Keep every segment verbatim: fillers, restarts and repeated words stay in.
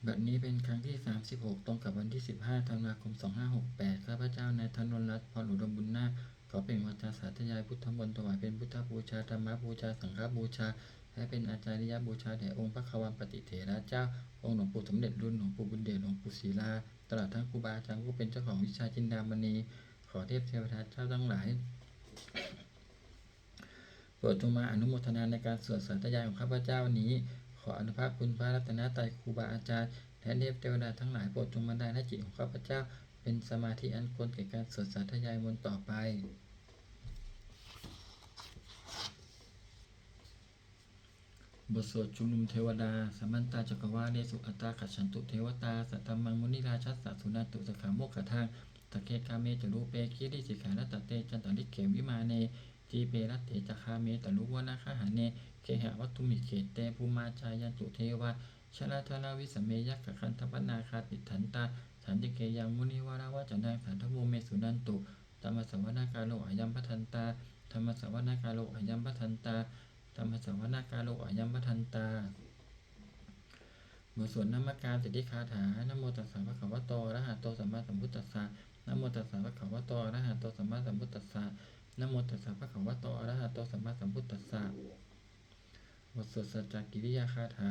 บัดนี้เป็นครั้งที่ สามสิบหก ตรงกับวันที่ สิบห้า ธันวาคม สองห้าหกแปด ข้าพเจ้านายธนนรัตน์ พรอุดมบุญนาค ขอเปล่งวาจาสาธยายพุทธมนต์ถวายเป็นพุทธบูชา ธรรมบูชา สังฆบูชา และเป็นอาจาริยบูชาแด่องค์พระควัมปติเถระเจ้า องค์หลวงปู่สมเด็จลุน หลวงปู่บุญเดช หลวงปู่ศิลา ตลอดทั้งครูบาอาจารย์ผู้เป็นเจ้าของวิชาจินดามณี ขอเทพเทวดาเจ้าทั้งหลาย โปรดจงมาอนุโมทนาในการสวดสาธยายของข้าพเจ้านี้ ขออนุภาพคุณพระรัตนตรัย ครูบาอาจารย์ และเทพเทวดาทั้งหลาย โปรดจงบันดาลให้จิตของข้าพเจ้า เป็นสมาธิอันควรแก่การสวดสาธยายมนต์ต่อไป บทสวดชุมนุมเทวดา Samantā cakkavāḷesu atrāgacchantu devatā, saddhammaṃ munirājassa suṇantu saggamokkhadaṃ. Sagge kāme ca rūpe girisikharataṭe cantalikkhe vimāne, dīpe raṭṭhe ca gāme taruvanagahane gehavatthumhi khette, bhummā cāyantu devā jalathalavisame yakkhagandhabbanāgā, tiṭṭhantā santike yaṃ munivaravacanaṃ sādhavo me suṇantu. Dhammassavanakālo ayam bhadantā. Dhammassavanakālo ayam bhadantā. Dhammassavanakālo ayam bhadantā. บทสวดนมการสิทธิคาถา Namo tassa bhagavato arahato sammāsambuddhassa. Namo tassa bhagavato arahato sammāsambuddhassa. Namo tassa bhagavato arahato sammāsambuddhassa. บทสวดสัจจกิริยาคาถา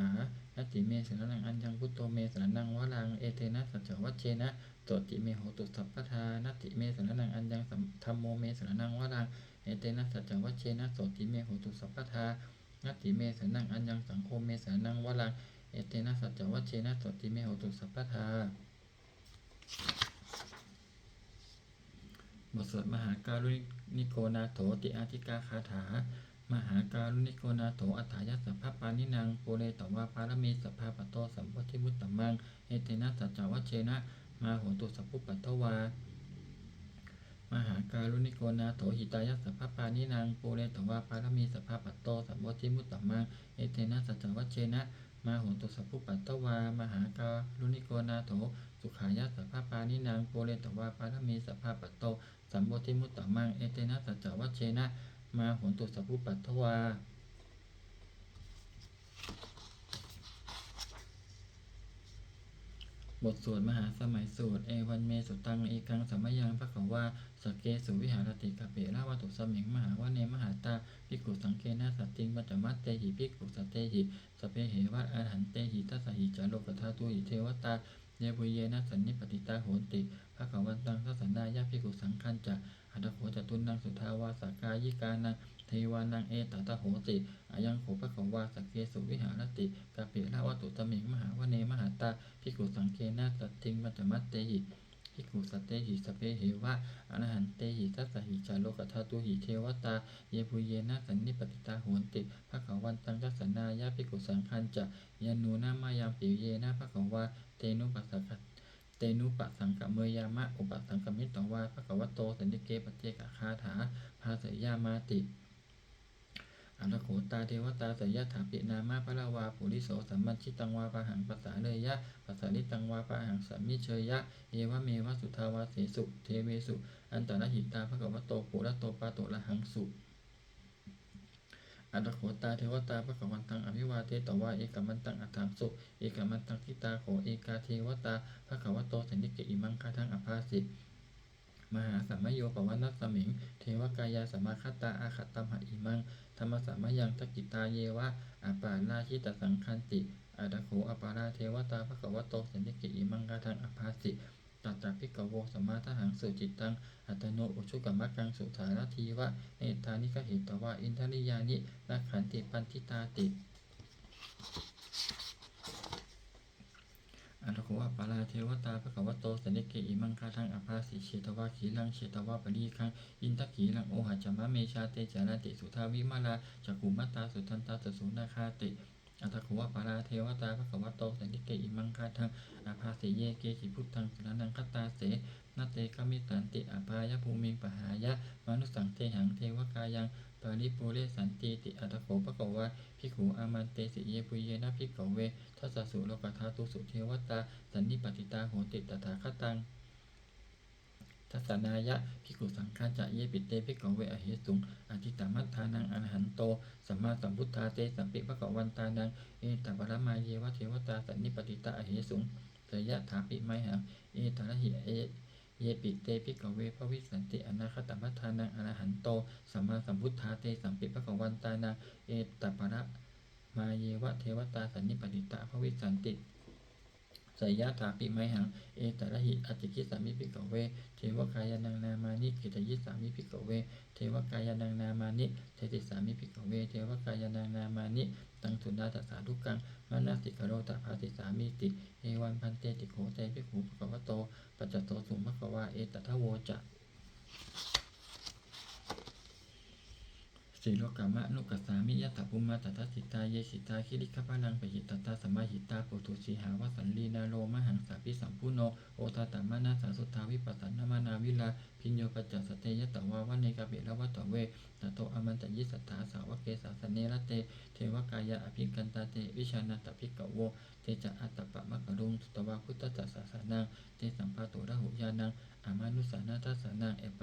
Natthi me saraṇaṃ aññaṃ, buddho me saraṇaṃ varaṃ, etena saccavajjena sotthi me hotu sabbadā. Natthi me saraṇaṃ aññaṃ, sam- dhammo me saraṇaṃ varaṃ, etena saccavajjena sotthi me hotu sabbadā. Natthi me saraṇaṃ aññaṃ, saṅgho me saraṇaṃ varaṃ, etena saccavajjena sotthi me hotu sabbadā. บทสวดมหาการุณิโกนาโถติอาทิกาคาถา Mahākāruṇiko nātho atthāya sabbapāṇinaṃ, pūretvā pāramī sabbā patto sambodhimuttamaṃ, etena saccavajjena mā hontu sabbupaddavā. Mahākāruṇiko nātho hitāya sabbapāṇinaṃ, pūretvā pāramī sabbā patto sambodhimuttamaṃ, etena saccavajjena mā hontu sabbupaddavā. Mahākāruṇiko nātho sukhāya sabbapāṇinaṃ, pūretvā pāramī sabbā patto sambodhimuttamaṃ, etena saccavajjena mā hontu sabbupaddavā. บทสวดมหาสมัยสูตร Evaṃ me sutaṃ. Ekaṃ samayaṃ bhagavā sakkesu viharati kapilavatthusmiṃ mahāvane mahatā bhikkhusaṅghena saddhiṃ pañcamattehi bhikkhusatehi sabbeheva arahantehi. Dasahi ca lokadhātūhi devatā yebhuyyena sannipatitā honti bhagavantaṃ dassanāya bhikkhusaṅghañca. Atha kho catunnaṃ suddhāvāsakāyikānaṃ devānaṃ etadahosi: Ayaṃ kho bhagavā sakkesu viharati kapilavatthusmiṃ mahāvane mahatā bhikkhusaṅghena saddhiṃ pañcamattehi bhikkhusatehi sabbeheva arahantehi. Dasahi ca lokadhātūhi devatā yebhuyyena sannipatitā honti bhagavantaṃ dassanāya bhikkhusaṅghañca. Yannūna mayampi yena bhagavā tenupasaṅka- tenupasaṅkameyyāma, upasaṅkamitvā bhagavato santike paccekagāthā bhāseyyāmāti. Atha kho tā devatā seyyathāpi nāma balavā puriso sammiñjitaṃ vā bāhaṃ pasāreyya, pasāritaṃ vā bāhaṃ sammiñjeyya, evameva suddhāvāsesu devesu antarahitā bhagavato purato pāturahaṃsu. Atha kho tā devatā bhagavantaṃ abhivādetvā ekamantaṃ aṭṭhaṃsu. Ekamantaṃ ṭhitā kho ekā devatā bhagavato santike imaṃ gāthaṃ abhāsi: Mahāsamayo pavanasmiṃ, devakāyā samāgatā, āgatamha imaṃ dhammasamayaṃ, dakkhitāyeva aparājitasaṅghanti. Atha kho aparā devatā bhagavato santike imaṃ gāthaṃ abhāsi: Tatra bhikkhavo samādahaṃsu, cittaṃ attano ujukamakaṃsu, sārathīva nettāni gahetvā, indriyāni rakkhanti paṇḍitāti. Atha kho aparā devatā bhagavato santike imaṃ gāthaṃ abhāsi: Chetvā khīlaṃ chetvā palighaṃ, indakhīlaṃ ohaccamanejā, te caranti suddhā vimalā, cakkhumatā sudantā susunāgāti. Atha kho aparā devatā bhagavato santike imaṃ gāthaṃ abhāsi: Ye keci buddhaṃ saraṇaṃ gatāse, na te gamissanti apāyabhūmiṃ, pahāya mānusaṃ dehaṃ, devakāyaṃ paripūressantīti. Atha kho bhagavā bhikkhū āmantesi: Yebhuyyena bhikkhave dasasu lokadhātūsu devatā sannipatitā honti tathāgataṃ dassanāya bhikkhusaṅghañca. Yepi te bhikkhave ahesuṃ atītamaddhānaṃ arahanto sammāsambuddhā, tesampi bhagavantānaṃ etaparamāyeva devatā sannipatitā ahesuṃ, seyyathāpi mayhaṃ etarahi. Yepi te bhikkhave bhavissanti anāgatamaddhānaṃ arahanto sammāsambuddhā, tesampi bhagavantānaṃ etaparamāyeva devatā sannipatitā bhavissanti, seyyathāpi mayhaṃ etarahi. Ācikkhissāmi bhikkhave devakāyānaṃ nāmāni, kittayissāmi bhikkhave devakāyānaṃ nāmāni, desissāmi bhikkhave devakāyānaṃ nāmāni. Taṃ suṇātha sādhukaṃ manasikarotha bhāsissāmīti. Evaṃ bhanteti kho te bhikkhū bhagavato paccassosuṃ. Bhagavā etadavoca: Silokamanukassāmi, yattha bhummā tadassitā, ye sitā girigabbharaṃ, pahitattā samāhitā, puthū sīhāva sallīnā, lomahaṃsābhisambhuno, odātamanasā suddhā, vippasannamanāvilā, bhiyyo pañcasate ñatvā, vane kāpilavatthave, tato āmantayi satthā, sāvake sāsane rate, devakāyā abhikkantā, te vijānātha bhikkhavo. Te ca ātappamakaruṃ, sutvā buddhassa sāsanaṃ, tesampāturahu ñāṇaṃ, amanussāna dassanaṃ,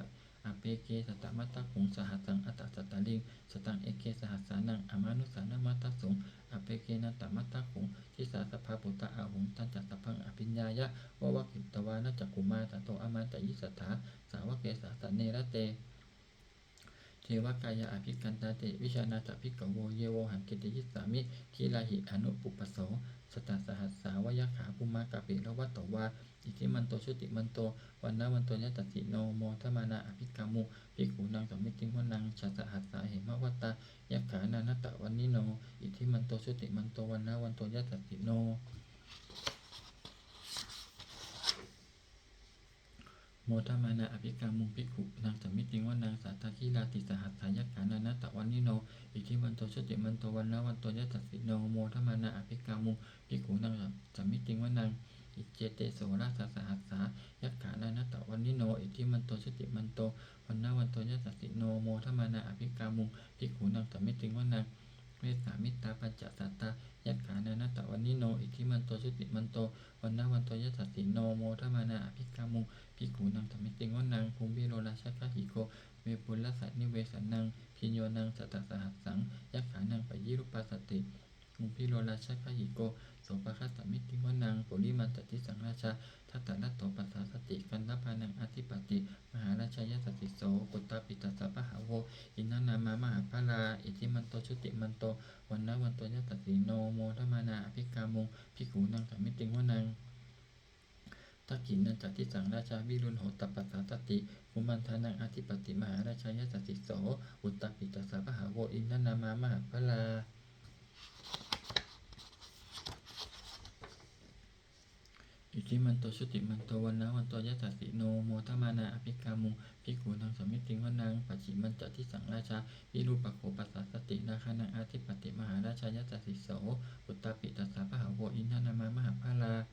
appeke satamaddakkhuṃ, sahassaṃ atha sattariṃ, sataṃ eke sahassānaṃ, amanussānamaddasuṃ, appekenantamaddakkhuṃ, disā sabbā phuṭā ahuṃ. Tañca sabbaṃ abhiññāya, vavakkhitvāna cakkhumā, tato āmantayi satthā, sāvake sāsane rate, devakāyā abhikkantā, te vijānātha bhikkhavo. Ye vohaṃ kittayissāmi, girāhi anupubbaso, sattasahassā va yakkhā, bhummā kāpilavatthavā, iddhimanto jutimanto, vaṇṇavanto yasassino, modamānā abhikkāmuṃ, bhikkhūnaṃ samitiṃ vanaṃ. Chasahassā hemavatā, yakkhā nānattavaṇṇino, iddhimanto jutimanto, vaṇṇavanto yasassino, modamānā abhikkāmuṃ, bhikkhūnaṃ samitiṃ vanaṃ. Sātāgirā tisahassā, yakkhā nānattavaṇṇino, iddhimanto jutimanto, vaṇṇavanto yasassino, modamānā abhikkāmuṃ, bhikkhūnaṃ samitiṃ vanaṃ. Iccete soḷasasahassā, yakkhā nānattavaṇṇino, iddhimanto jutimanto, vaṇṇavanto yasassino, modamānā abhikkāmuṃ, bhikkhūnaṃ samitiṃ vanaṃ. Vessāmittā pañcasatā, yakkhā nānattavaṇṇino, iddhimanto jutimanto, vaṇṇavanto yasassino, modamānā abhikkāmuṃ, bhikkhūnaṃ samitiṃ vanaṃ. Kumbhīro rājagahiko, vepullassa nivesanaṃ, bhiyyo naṃ satasahassaṃ, yakkhānaṃ payirupāsati, kumbhīro rājagahiko, sopāga samitiṃ vanaṃ. Purimañca disaṃ rājā, dhataraṭṭho pasāsati, gandhabbānaṃ ādhipati, mahārājā yasassi so. Puttāpi tassa bahavo, indanāmā mahabbalā, iddhimanto jutimanto, vaṇṇavanto yasassino, modamānā abhikkāmuṃ, bhikkhūnaṃ samitiṃ vanaṃ. Dakkhiṇañca disaṃ rājā, virūḷho tappasāsati, kumbhaṇḍānaṃ ādhipati, mahārājā yasassi so. Puttāpi tassa bahavo, indanāmā mahabbalā, iddhimanto jutimanto, vaṇṇavanto yasassino, modamānā abhikkāmuṃ, bhikkhūnaṃ samitiṃ vanaṃ. Pacchimañca disaṃ rājā, virūpakkho pasāsati, nāgānaṃ ādhipati, mahārājā yasassi so. Puttāpi tassa bahavo, indanāmā mahabbalā,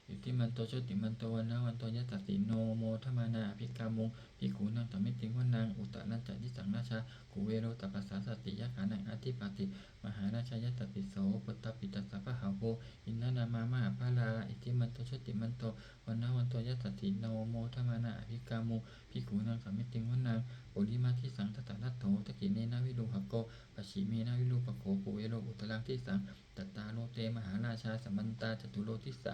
iddhimanto jutimanto, vaṇṇavanto yasassino, modamānā abhikkāmuṃ, bhikkhūnaṃ samitiṃ vanaṃ. Uttarañca disaṃ rājā, kuvero tappasāsati, yakkhānaṃ ādhipati, mahārājā yasassi so. Puttāpi tassa bahavo, indanāmā mahabbalā, iddhimanto jutimanto, vaṇṇavanto yasassino, modamānā abhikkāmuṃ, bhikkhūnaṃ samitiṃ vanaṃ. Purimaṃ disaṃ dhataraṭṭho, dakkhiṇena virūḷhako, pacchimena virūpakkho, kuvero uttaraṃ disaṃ. Cattāro te mahārājā, samantā caturo disā,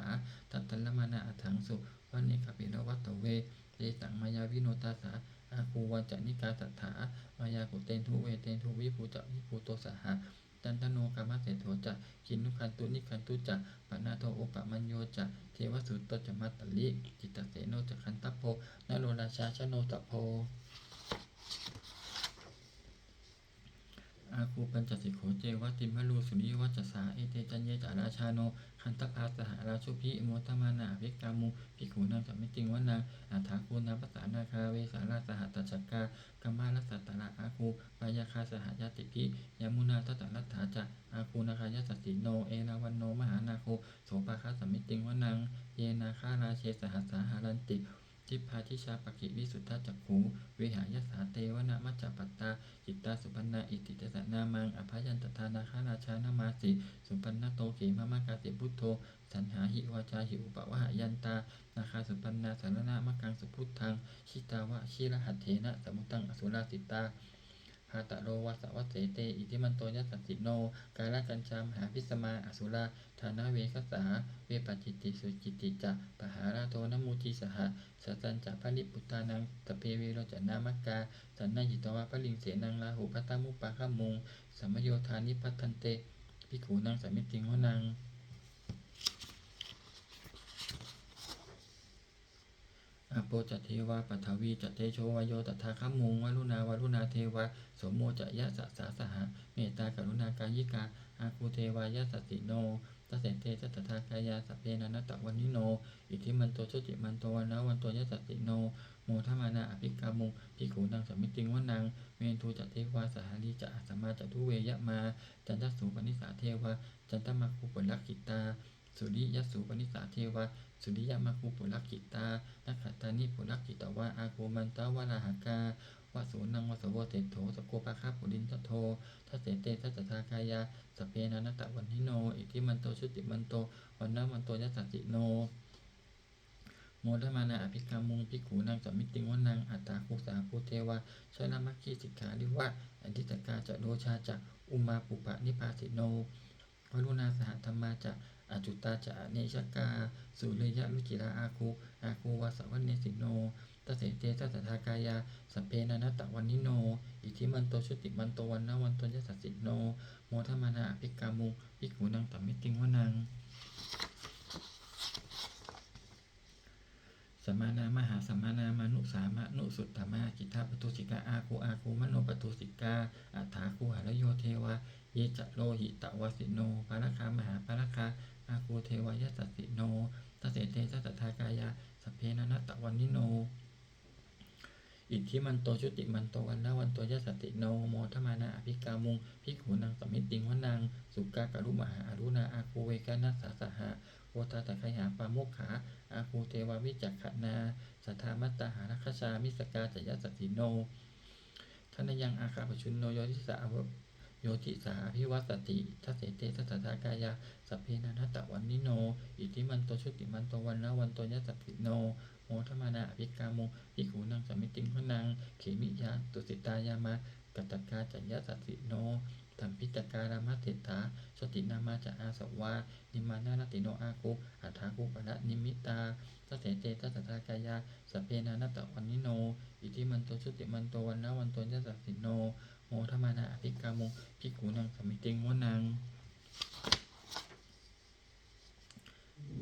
daddallamānā aṭṭhaṃsu, vane kāpilavatthave. Tesaṃ māyāvino dāsā, āgū vañcanikā saṭhā, māyā kuṭeṇḍu veṭeṇḍu, viṭū ca viṭuṭo saha, candano kāmaseṭṭho ca, kinnughaṇḍu nighaṇḍu ca, panādo opamañño ca, devasūto ca mātali, cittaseno ca gandhabbo, naḷo rājā janosabho. Āgū pañcasikho ceva, timbarū suriyavacchasā, ete caññe ca rājāno, gandhabbā saha rājubhi, modamānā abhikkāmuṃ, bhikkhūnaṃ samitiṃ vanaṃ. Athāgū nābhasā nāgā, vesālā saha tacchakā, kambalassatarā āgū, pāyāgā saha ñātibhi, yāmunā dhataraṭṭhā ca, āgū nāgā yasassino, erāvaṇo mahānāgo, sopāga samitiṃ vanaṃ. Ye nāgarāje sahasā haranti, Dibbā dijā pakkhi visuddhacakkhū, vehāyasā te vanamajjhapattā, citrā supaṇṇā iti tesa nāmaṃ. Abhayantadā nāgarājānamāsi, supaṇṇato khemamakāsi buddho. Saṇhāhi vācāhi upavhayantā, nāgā supaṇṇā saraṇamakaṃsu buddhaṃ. Jitā vajirahatthena, samuddaṃ asurā sitā. Bhātaro vāsavassete, iddhimanto yasassino. Kālakañjā mahābhismā, asurā dānaveghasā. Vepacitti sucitti ca, pahārādo namucī saha. Satañca baliputtānaṃ, sabbe verocanāmakā. Sannayhitvā baliṃ senaṃ, rāhubhaddamupāgamuṃ. Samayodāni bhaddante, bhikkhūnaṃ samitiṃ vanaṃ. Āpo ca devā paṭhavī ca, tejo vāyo tadāgamuṃ. Varuṇā vāruṇā devā, somo ca yasasā saha. Mettākaruṇākāyikā, āgū devā yasassino. Dasete dasadhā kāyā, sabbe nānattavaṇṇino. Iddhimanto jutimanto, vaṇṇavanto yasassino. Modamānā abhikkāmuṃ, bhikkhūnaṃ samitiṃ vanaṃ. Veṇḍū ca devā sahalī ca, asamā ca duve yamā. Candassūpanisā devā, candamāgū purakkhitā. Suriyassūpanisā devā, suriyamāgū purakkhitā. Nakkhattāni purakkhitvā, āgū mandavalāhakā. Vasūnaṃ vāsavo seṭṭho, sakkopāga purindado. Dasete dasadhā kāyā, sabbe nānattavaṇṇino. Iddhimanto jutimanto, vaṇṇavanto yasassino. Modamānā abhikkāmuṃ, bhikkhūnaṃ samitiṃ vanaṃ. Athāgū sahabhū devā, jalamaggisikhāriva. Ariṭṭhakā ca rojā ca, ummāpupphanibhāsino. Varuṇā sahadhammā ca, accutā ca anejakā. Sūleyyarucirā āgū, āgū vāsavanesino. Dasete dasadhā kāyā, sabbe nānattavaṇṇino. Iddhimanto jutimanto, vaṇṇavanto yasassino. Modamānā abhikkāmuṃ, bhikkhūnaṃ samitiṃ vanaṃ. Samānā mahāsamānā, mānusā mānusuttamā. Khiḍḍāpadūsikā āgū, āgū manopadūsikā. Athāgū harayo devā, ye ca lohitavāsino. Pāragā mahāpāragā, āgū devā yasassino. Dasete dasadhā kāyā, sabbe nānattavaṇṇino. Iddhimanto jutimanto, vaṇṇavanto yasassino. Modamānā abhikkāmuṃ, bhikkhūnaṃ samitiṃ vanaṃ. Sukkā karumhā aruṇā, āgū veghanasā saha. Odātagayhā pāmokkhā, āgū devā vicakkhaṇā. Sadāmattā hāragajā, missakā ca yasassino. Thanayaṃ āgā pajjunno, yo disā ava-, yo disā abhivassati. Dasete dasadhā kāyā, sabbe nānattavaṇṇino. Iddhimanto jutimanto, vaṇṇavanto yasassino. Modamānā abhikkāmuṃ, bhikkhūnaṃ samitiṃ vanaṃ. Khemiyā tusitā yāmā, kaṭṭhakā ca yasassino. Lambītakā lāmaseṭṭhā, jotināmā ca āsavā. Nimmānaratino āgū, athāgū paranimmitā. Dasete dasadhā kāyā, sabbe nānattavaṇṇino. Iddhimanto jutimanto, vaṇṇavanto yasassino. Modamānā abhikkāmuṃ, bhikkhūnaṃ samitiṃ vanaṃ.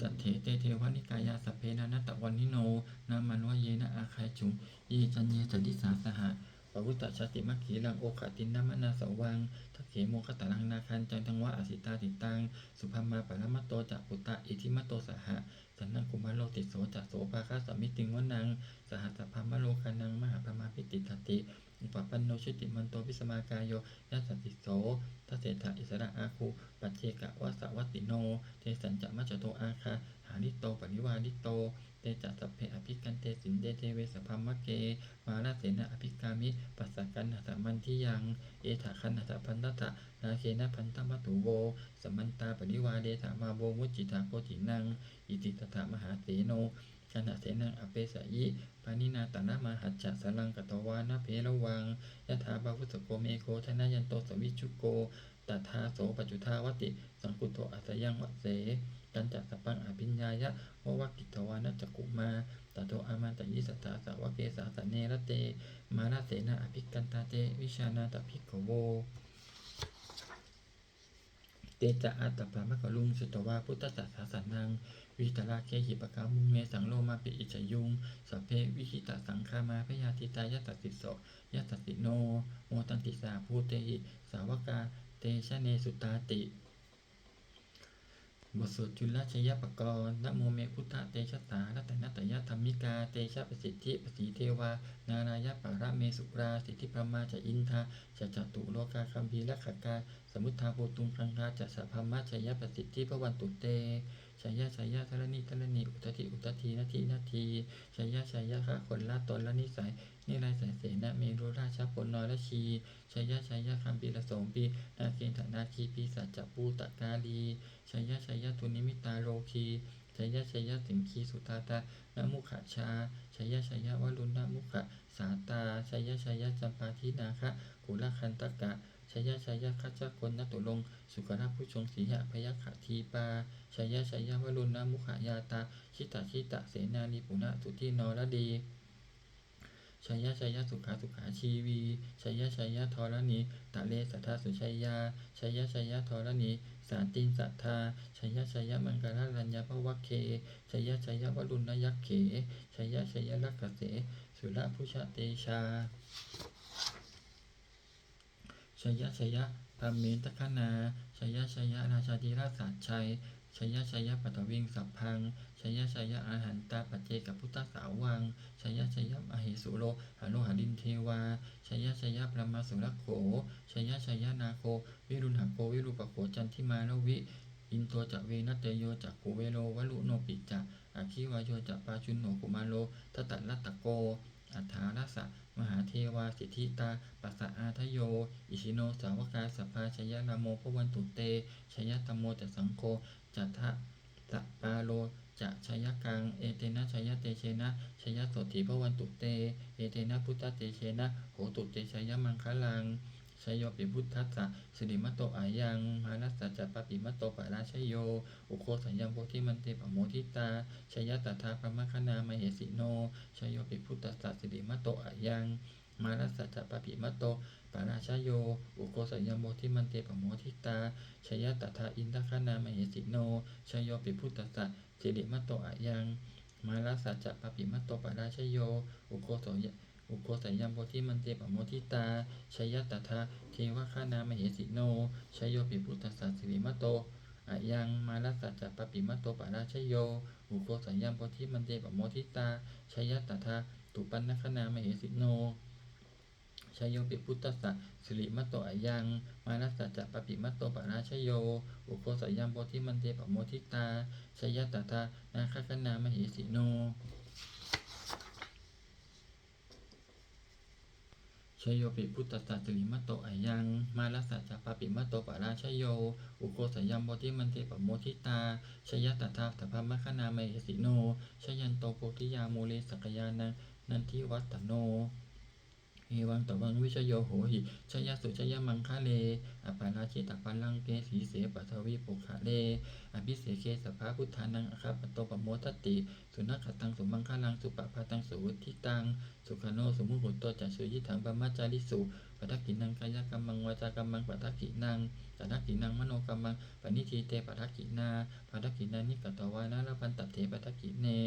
Saṭṭhete devanikāyā, sabbe nānattavaṇṇino. Nāmanvayena āgañchuṃ, ye caññe sadisā saha. Pavutthajātimakhīlaṃ, oghatiṇṇamanāsavaṃ. Dakkhemoghataraṃ nāgaṃ, candaṃva asitātitaṃ. Subrahmā paramatto ca, puttā iddhimato saha. Sanaṅkumāro tisso ca, sopāga samitiṃ vanaṃ. Sahassabrahmalokānaṃ, mahābrahmābhitiṭṭhati. Upapanno jutimanto, bhismākāyo yasassi so. Dasettha issarā āgū, paccekavasavattino. Tesañca majjhato āgā, hārito parivārito. Te ca sabbe abhikkante, sinde deve sabrahmake. Mārasenā abhikkāmi, passa kaṇhassa mandiyaṃ. Etha gaṇhassa bandhatha, rāgena bandhamatthu vo. Samantā parivāretha, mā vo muñcittha koci naṃ. Iti tattha mahāseno, kaṇhasenaṃ apesayi. Pāṇinā talamāhacca, saraṃ katvāna bheravaṃ. Yathā pāvussako megho, thanayanto savijjuko. Tadā so paccudāvatti, saṅkuddho asayaṃvase. Tañca sabbaṃ abhiññāya, vavakkhitvāna cakkhumā. Tato āmantayi satthā, sāvake sāsane rate. Mārasenā abhikkantā, te vijānātha bhikkhavo. Te ca ātappamakaruṃ, sutvā buddhassa sāsanaṃ. Vītarāgehi pakkāmuṃ, nesaṃ lomampi iñjayuṃ. Sabbe vijitasaṅgāmā, bhayātītā yasassiso. Yasassino modanti saha bhūtehi, sāvakā te janesutāti. บทสวดจุลชัยปกรณ์ Namo me buddhatejasā, ratanattayadhammikā, tejapasiddhi pasīdevā, nārāyaparamesurā, siddhibrahmā ca indā, ca catulokā gambhīrakkhakā, samuddā bhūtuṃ gaṅgā ca sabrahmajayapasiddhi bhavantu te. Jaya jaya dharaṇi dharaṇī udadhi udadhī nadī nadī, jaya jaya ฆ่าคนละตนละนิสัย นิรายสายเสนา เมรุราชบนนรชี jaya jaya gambhīra sombhī นาเกนทะนาคี ปีศาจจะ bhūtakālī, jaya jaya dunnimittarogī, jaya jaya siṅgī sudādāna mukhajā, jaya jaya varuṇṇa mukhasātrā, jaya jaya campādināga kulagandhaka, jaya jaya gajjagonnaturaṅga sukarabhujaṅga sīha abhayaṅga dīpā, jaya jaya varuṇṇa mukhayātrā jita jita senārī puna sudī naradī, jaya jaya sukhā sukhā jīvī, jaya jaya dharaṇītale sadā sujayā, jaya jaya dharaṇī santin sadā, jaya jaya maṅkarāj raññā bhavagge, jaya jaya varuṇṇayakkhe, jaya jaya rakkhase surabhujatejā. Jaya jaya brahmendagaṇā, jaya jaya rājādhirāja sājjai, jaya jaya paṭhaviṃ sabbaṃ, jaya jaya arahantā paccekabuddhasāvaṃ, jaya jaya mahesuro haro harindevā, jaya jaya brahmā surakkho, jaya jaya nāgo viruḷhako virūpakkho candimā ravi, indo ca venateyyo ca kuvero varuṇopi ca, aggi vāyo ca pājuṇho kumāro dhataraṭṭhako, aṭṭhārasa mahādevā siddhitāpasaādayo, isino sāvakā sabbā jaya rāmo bhavantu te, jaya dhammo ca saṅgho ca dasapālo ca jayakaṃ, etena jayatejena jayasotthī bhavantu te, etena buddhatejena hotu te jayamaṅgalaṃ. Jayopi buddhassa sirīmato ayaṃ, mārassa ca pāpimato parājayo, ugghosayaṃ bodhimaṇḍe pamoditā, jaya tadā brahmagaṇā mahesino. Jayopi buddhassa sirīmato ayaṃ, mārassa ca pāpimato parājayo, ugghosayaṃ bodhimaṇḍe pamoditā, jaya tadā indagaṇā mahesino. Jayopi buddhassa sirīmato ayaṃ, mārassa ca pāpimato parājayo, ugghosa- ugghosayaṃ bodhimaṇḍe pamoditā, jaya tadā devagaṇā mahesino. Jayopi buddhassa sirīmato ayaṃ, mārassa ca pāpimato parājayo, ugghosayaṃ bodhimaṇḍe pamoditā, jaya tadā supaṇṇagaṇā mahesino. Jayopi buddhassa sirīmato ayaṃ, mārassa ca pāpimato parājayo, ugghosayaṃ bodhimaṇḍe pamoditā, jaya tadā nāgagaṇā mahesino. Jayopi buddhassa sirīmato ayaṃ, mārassa ca pāpimato parājayo, ugghosayaṃ bodhimaṇḍe pamoditā, jaya tadā sabrahmagaṇā mahesino. Jayanto bodhiyā mūle sakyānaṃ nandivaḍḍhano, evaṃ tvaṃ vijayo hohi jayassu jayamaṅgale, aparājitapallaṅke sīse paṭhavipokkhare, abhiseke sabbabuddhānaṃ aggappatto pamodati. Sunakkhattaṃ sumaṅgalaṃ supabhātaṃ suhuṭṭhitaṃ, sukhaṇo sumuhutto ca suyiṭṭhaṃ brahmacārisu, padakkhiṇaṃ kāyakammaṃ vācākammaṃ padakkhiṇaṃ, padakkhiṇaṃ manokammaṃ paṇidhī te padakkhiṇā, padakkhiṇāni katvāna labhantatthe padakkhiṇe.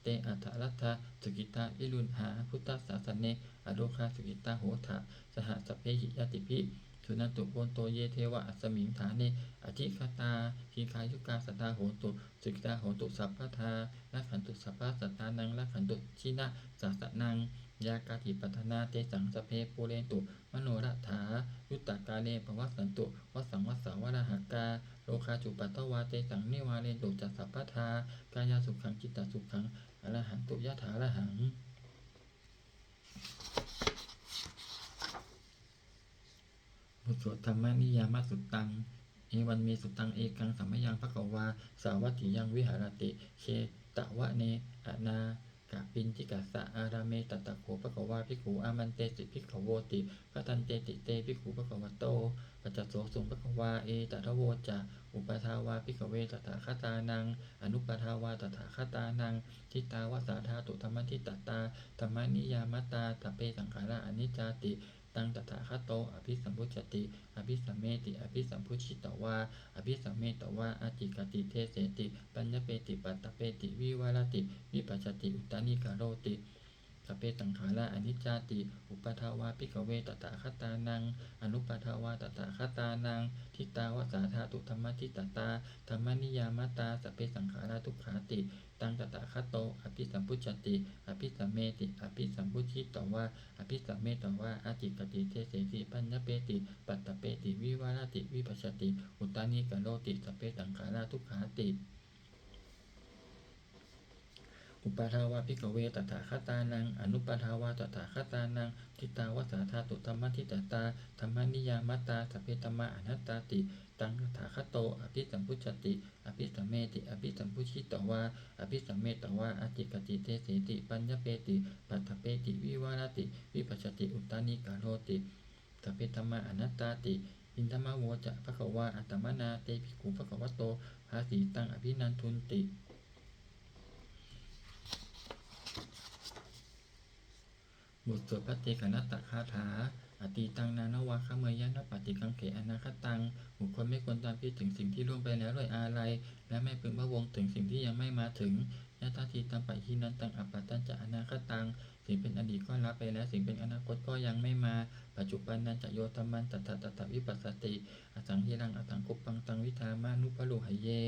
Te atthaladdhā sukhitā viruḷhā buddhasāsane, arogā sukhitā hotha saha sabbehi ñātibhi. Suṇantu bhonto ye devā asmiṃ ṭhāne adhigatā, dīghāyukā sadā hontu sukhitā hontu sabbadā, rakkhantu sabbasattānaṃ rakkhantu jinasāsanaṃ. Yā kāci patthanā tesaṃ sabbe pūrentu manorathā, yuttakāle pavassantu vassaṃ vassāvalāhakā, rogā cupaddavā tesaṃ nivārentu ca sabbadā, kāyāsukhaṃ cittasukhaṃ arahantu yathārahaṃ. บทสวด Dhammaniyāmasuttaṃ. Evaṃ me sutaṃ. Ekaṃ samayaṃ bhagavā sāvatthiyaṃ viharati jetavane anāthapiṇḍikassa ārāme. Tatra kho bhagavā bhikkhū āmantesi bhikkhavoti. Bhadanteti te bhikkhū bhagavato paccassosuṃ. Bhagavā etadavoca. Uppādā vā bhikkhave tathāgatānaṃ anuppādā vā tathāgatānaṃ, ṭhitāva sā dhātu dhammaṭṭhitatā dhammaniyāmatā, sabbe saṅkhārā aniccāti. Taṃ tathāgato abhisambujjhati abhisameti, abhisambujjhitvā abhisametvā ācikkhati deseti paññapeti paṭṭhapeti vivarati vibhajati uttānīkaroti. Sabbe saṅkhārā aniccāti. Uppādā vā bhikkhave tathāgatānaṃ anuppādā vā tathāgatānaṃ, ṭhitāva sā dhātu dhammaṭṭhitatā dhammaniyāmatā, sabbe saṅkhārā dukkhāti. Taṃ tathāgato abhisambujjhati abhisameti, abhisambujjhitvā abhisametvā ācikkhati deseti paññapeti paṭṭhapeti vivarati vibhajati uttānīkaroti, sabbe saṅkhārā dukkhāti. Uppādā vā bhikkhave tathāgatānaṃ anuppādā vā tathāgatānaṃ, ṭhitāva sā dhātu samādhitatā dhammaniyāmatā, sabbe dhammā anattāti. Taṃ tathāgato abhisambujjhati abhisameti, abhisambujjhitvā abhisametvā ācikkhati deseti paññapeti paṭṭhapeti vivarati vibhajati uttānīkaroti, sabbe dhammā anattāti. Idamavoca bhagavā. Attamanā te bhikkhū bhagavato bhāsitaṃ abhinandunti. บทสวดภัทเทกรัตตคาถา Atītaṃ nānvāgameyya nappaṭikaṅkhe anāgataṃ. บุคคลไม่ควรตามคิดถึงสิ่งที่ล่วงไปแล้วด้วยอาลัย และไม่พึงพะวงถึงสิ่งที่ยังไม่มาถึง Yadatītampahīnantaṃ appattañca anāgataṃ. สิ่งเป็นอดีตก็ละไปแล้ว สิ่งเป็นอนาคตก็ยังไม่มา Paccuppannañca yo dhammaṃ tattha tattha vipassati, asaṃhiraṃ asaṅkuppaṃ taṃ viddhā manubrūhaye.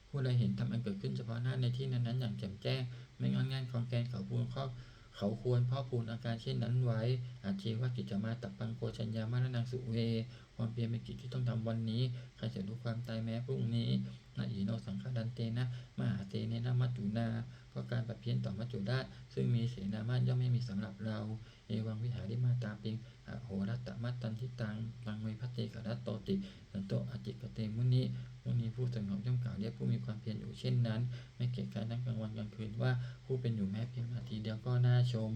ผู้ใดเห็นธรรมอันเกิดขึ้นเฉพาะหน้าในที่นั้นๆ อย่างแจ่มแจ้ง ไม่ง่อนแง่นคลอนแคลน เขาควรพอกเขาควรพอกพูนอาการเช่นนั้นไว้ Ajjeva kiccamātappaṃ ko jaññā maraṇaṃ suve. ความเพียรเป็นกิจที่ต้องทำวันนี้ ใครจะรู้ความตายแม้พรุ่งนี้ Na hi no saṅgarantena mahāsenena maccunā. เพราะการผัดเพี้ยนต่อมัจจุราช ซึ่งมีเสนามากย่อมไม่มีสำหรับเรา Evaṃ vihārimātāpiṃ ahorattamatanditaṃ, taṃ ve bhaddekarattoti santo ācikkhate muni. มุนีผู้สงบย่อมกล่าวเรียกผู้มีความเพียรอยู่เช่นนั้น ไม่เกียจคร้านทั้งกลางวันกลางคืนว่า ผู้เป็นอยู่แม้เพียงนาทีเดียวก็น่าชม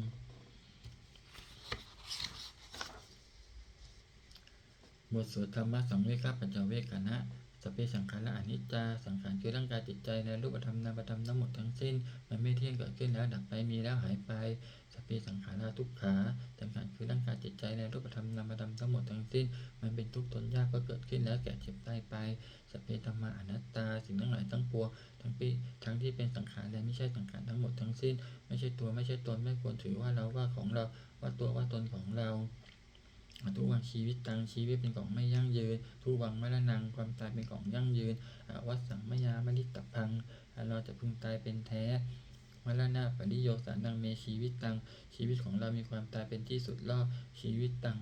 บทสวดธัมมสังเวคปัจจเวกขณะ Sabbe saṅkhārā aniccā. สังขารคือร่างกายจิตใจและรูปธรรมนามธรรมทั้งหมดทั้งสิ้น มันไม่เที่ยง เกิดขึ้นแล้วดับไป มีแล้วหายไป Sabbe saṅkhārā dukkhā. สังขารคือร่างกายจิตใจและรูปธรรมนามธรรมทั้งหมดทั้งสิ้น มันเป็นทุกข์ทนยาก เพราะเกิดขึ้นแล้วแก่เจ็บตายไป Sabbe dhammā anattā. สิ่งทั้งหลายทั้งปวง ทั้งที่ทั้งที่เป็นสังขารและไม่ใช่สังขารทั้งหมดทั้งสิ้น ไม่ใช่ตัวไม่ใช่ตน ไม่ควรถือว่าเราว่าของเรา ว่าตัวว่าตนของเรา Adhuvaṃ jīvitaṃ. ชีวิตเป็นของไม่ยั่งยืน Dhuvaṃ maraṇaṃ. ความตายเป็นของยั่งยืน Avassaṃ mayā maritabbaṃ. อันเราจะพึงตายเป็นแท้ Maraṇapariyosānaṃ me jīvitaṃ. ชีวิตของเรามีความตายเป็นที่สุดรอบ Jīvitaṃ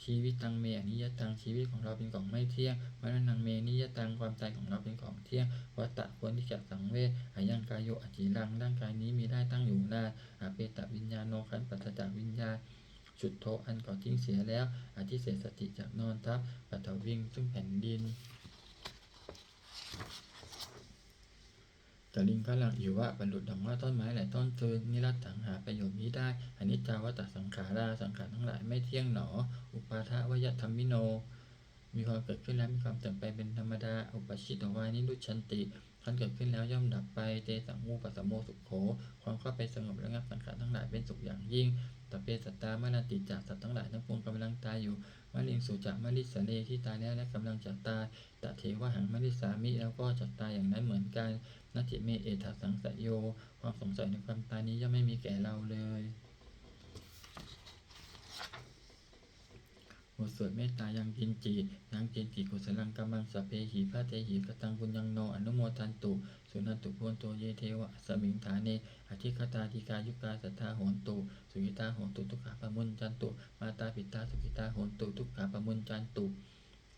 jīvitaṃ me aniyataṃ. ชีวิตของเราเป็นของไม่เที่ยง Maraṇaṃ me niyataṃ. ความตายของเราเป็นของเที่ยง Vata ควรที่จะสังเวช Ayaṃ kāyo aciraṃ. ร่างกายนี้มิได้ตั้งอยู่นาน Apetaviññāṇo. ครั้นปราศจากวิญญาณ Chuḍḍho. อันเขาทิ้งเสียแล้ว Adhisessati. จักนอนทับ Paṭhaviṃ. ซึ่งแผ่นดิน Kaliṅgaraṃ iva. ประดุจดังว่าท่อนไม้และท่อนฟืน Niratthaṃ. หาประโยชน์มิได้ Aniccā vata saṅkhārā. สังขารทั้งหลายไม่เที่ยงหนอ Uppādavayadhammino. มีความเกิดขึ้นแล้วมีความเสื่อมไปเป็นธรรมดา Uppajjitvā nirujjhanti. ครั้นเกิดขึ้นแล้วย่อมดับไป Tesaṃ vūpasamo sukho. ความเข้าไปสงบระงับสังขารทั้งหลายเป็นสุขอย่างยิ่ง Sabbe sattā maranti ca. สัตว์ทั้งหลายทั้งปวงกำลังตายอยู่ Mariṃsu ca marissare. ที่ตายแล้วและกำลังจะตาย Tathevāhaṃ marissāmi. แล้วก็จะตายอย่างนั้นเหมือนกัน Natthi me ettha saṃsayo. ความสงสัยในความตายนี้ย่อมไม่มีแก่เราเลย บทสวดเมตตา Yaṅkiñci. Yaṅkiñci kusalaṃ kammaṃ sabbehi katehi kataṃ puññaṃ no anumodantu, suṇantu bhonto ye devā asmiṃ ṭhāne adhigatā dīghāyukā sadā hontu, sukhitā hontu, dukkhā pamuñcantu. Mātāpitā sukhitā hontu, dukkhā pamuñcantu.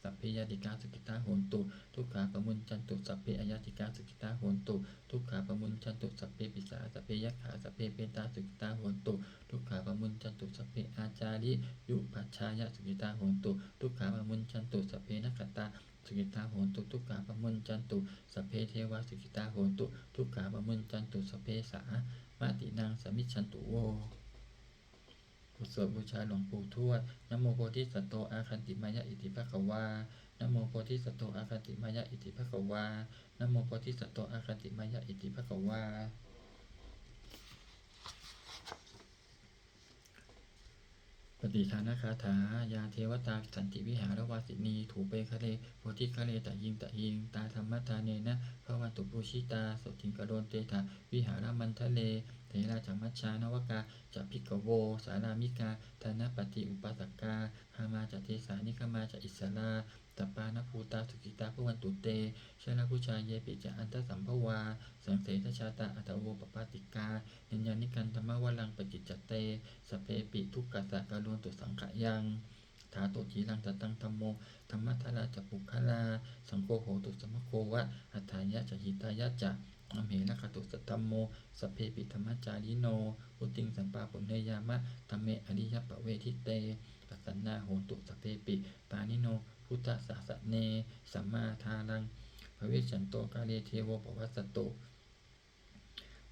Sabbe ñātikā sukhitā hontu, dukkhā pamuñcantu. Sabbe aññātikā sukhitā hontu, dukkhā pamuñcantu. Sabbe pisā sabbe yakkhā sabbe petā sukhitā hontu, dukkhā pamuñcantu. Sabbe ācariyupajjhāyā sukhitā hontu, dukkhā pamuñcantu. Sabbe nakkhattā sukhitā hontu, dukkhā pamuñcantu. Sabbe devā sukhitā hontu, dukkhā pamuñcantu. Sabbe sampattīnaṃ samijjhantu vo. บทสวดบูชาหลวงปู่ทวด Namo bodhisatto āgantimāya iti bhagavā. Namo bodhisatto āgantimāya iti bhagavā. Namo bodhisatto āgantimāya iti bhagavā. ปฏิทานคาถา Yā devatā santi vihāravāsinī, thūpe ghare bodhighare tahiṃ tahiṃ, tā dhammadānena bhavantu pūjitā, sotthiṃ karontedha vihāramaṇḍale. Therā ca majjhā navakā ca bhikkhavo, sārāmikā dānapatī upāsakā, gāmā ca desā nigamā ca issarā, sappāṇabhūtā sukhitā bhavantu te. Jalābujā yepi ca aṇḍasambhavā, saṃsedajātā athavopapātikā, niyyānikaṃ dhammavaraṃ paṭicca te, sabbepi dukkhassa karontu saṅkhayaṃ. Ṭhātu ciraṃ sataṃ dhammo, dhammaddharā ca puggalā, saṅgho hotu samaggo va, atthāya ca hitāya ca. amhe rakkhatu saddhammo. Sabbepi dhammacārino vuḍḍhiṃ sampāpuṇeyyāma dhamme ariyappavedite. Pasannā hontu sabbepi pāṇino buddhasāsane. Sammā dhāraṃ pavecchanto kāle devo pavassatu.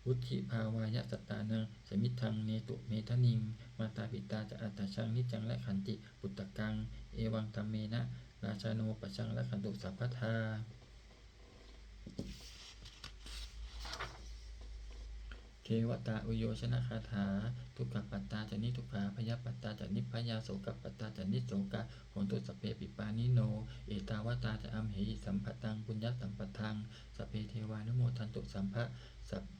Vuḍḍhibhāvāya sattānaṃ samiddhaṃ netu medaniṃ. Mātā pitā ca atrajaṃ niccaṃ rakkhanti puttakaṃ. Evaṃ dhammena rājāno pajaṃ rakkhantu sabbadā. Devatāuyyojanagāthā. Dukkhappattā ca niddukkhā bhayappattā ca nibbhayā sokappattā ca nissokā hontu sabbepi pāṇino. Ettāvatā ca amhehi sambhataṃ puññasampadaṃ sabbe devānumodantu sabba sab-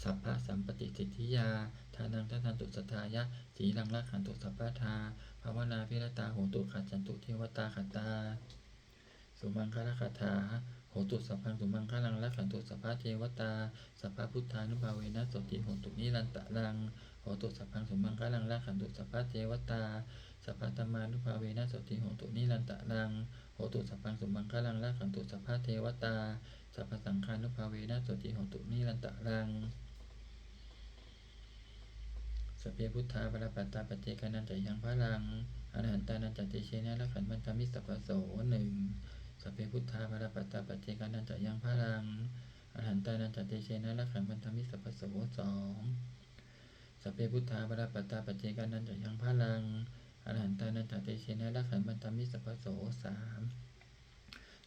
sabbasampattisiddhiyā. Dānaṃ dadantu saddhāya sīlaṃ rakkhantu sabbadā bhāvanābhiratā hontu gacchantu devatāgatā. Sumaṅgalagāthā. Hotu sabbaṃ sumaṅgalaṃ rakkhantu sabbadevatā sabbabuddhānubhāvena sotthī hontu nirantaraṃ. Hotu sabbaṃ sumaṅgalaṃ rakkhantu sabbadevatā sabbadhammānubhāvena sotthī hontu nirantaraṃ. Hotu sabbaṃ sumaṅgalaṃ rakkhantu sabbadevatā sabbasaṅghānubhāvena sotthī hontu nirantaraṃ. Sabbe buddhā balappattā paccekānañca yaṃ balaṃ arahantānañca tejena rakkhaṃ bandhāmi sabbaso. หนึ่ง Sabbe buddhā balappattā paccekānañca yaṃ balaṃ arahantānañca tejena rakkhaṃ bandhāmi sabbaso. สอง Sabbe buddhā balappattā paccekānañca yaṃ balaṃ arahantānañca tejena rakkhaṃ bandhāmi sabbaso. สาม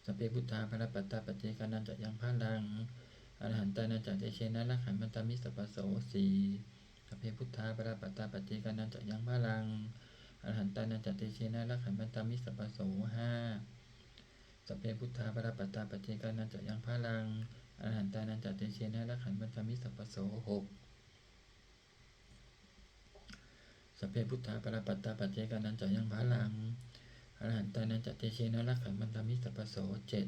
Sabbe buddhā balappattā paccekānañca yaṃ balaṃ arahantānañca tejena rakkhaṃ bandhāmi sabbaso. สี่ Sabbe buddhā balappattā paccekānañca yaṃ balaṃ arahantānañca tejena rakkhaṃ bandhāmi sabbaso. ห้า Sabbe buddhā balappattā paccekānañca yaṃ balaṃ arahantānañca tejena rakkhaṃ bandhāmi sabbaso. หก Sabbe buddhā balappattā paccekānañca yaṃ balaṃ arahantānañca tejena rakkhaṃ bandhāmi sabbaso. เจ็ด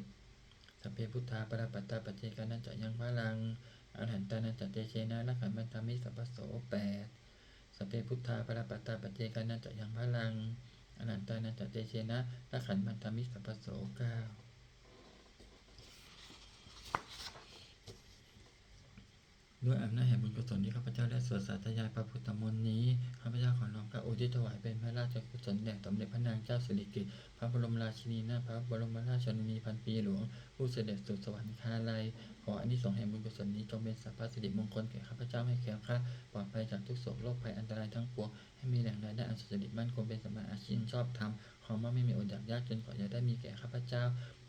Sabbe buddhā balappattā paccekānañca yaṃ balaṃ arahantānañca tejena rakkhaṃ bandhāmi sabbaso. แปด Sabbe buddhā balappattā paccekānañca yaṃ balaṃ arahantānañca tejena rakkhaṃ bandhāmi sabbaso. เก้า ด้วยอำนาจแห่งบุญกุศลที่ข้าพเจ้าได้สวดสาธยายพระพุทธมนต์นี้ ข้าพเจ้าขอน้อมเกล้าอุทิศถวายเป็นพระราชกุศลแด่สมเด็จพระนางเจ้าสิริกิติ์ พระบรมราชินีนาถ พระบรมราชชนนีพันปีหลวง ผู้เสด็จสู่สวรรคาลัย ขออานิสงส์แห่งบุญกุศลนี้จงเป็นสรรพสิริมงคลแก่ข้าพเจ้า ให้แคล้วคลาดปลอดภัยจากทุกข์โศกโรคภัยอันตรายทั้งปวง ให้มีแหล่งรายได้อันสุจริตมั่นคง เป็นสัมมาอาชีพชอบธรรม ความว่าไม่มีอดอยากยากจน ขออย่าได้มีแก่ข้าพเจ้า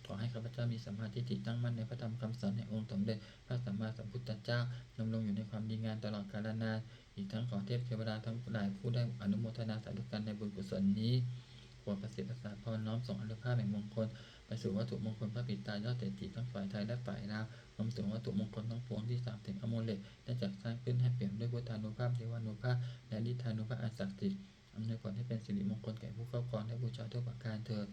ขอให้ข้าพเจ้ามีสัมมาทิฏฐิตั้งมั่นในพระธรรมคำสอนแห่งองค์สมเด็จพระสัมมาสัมพุทธเจ้า ดำรงอยู่ในความดีงามตลอดกาลนาน อีกทั้งขอเทพเทวดาทั้งหลายผู้ได้อนุโมทนาสาธุการในบุญกุศลนี้ โปรดประสิทธิ์ประสาทพร น้อมส่งอานุภาพแห่งมงคล ไปสู่วัตถุมงคลพระปิดตายอดเศรษฐีทั้งฝ่ายไทยและฝ่ายลาว รวมถึงวัตถุมงคลทั้งปวงที่สามสิบอมูเลตได้จัดสร้างขึ้น ให้เปี่ยมด้วยพุทธานุภาพ เทวานุภาพ และฤทธานุภาพอันศักดิ์สิทธิ์ อำนวยผลให้เป็นสิริมงคลแก่ผู้ครอบครองและบูชาทุกประการเทอญ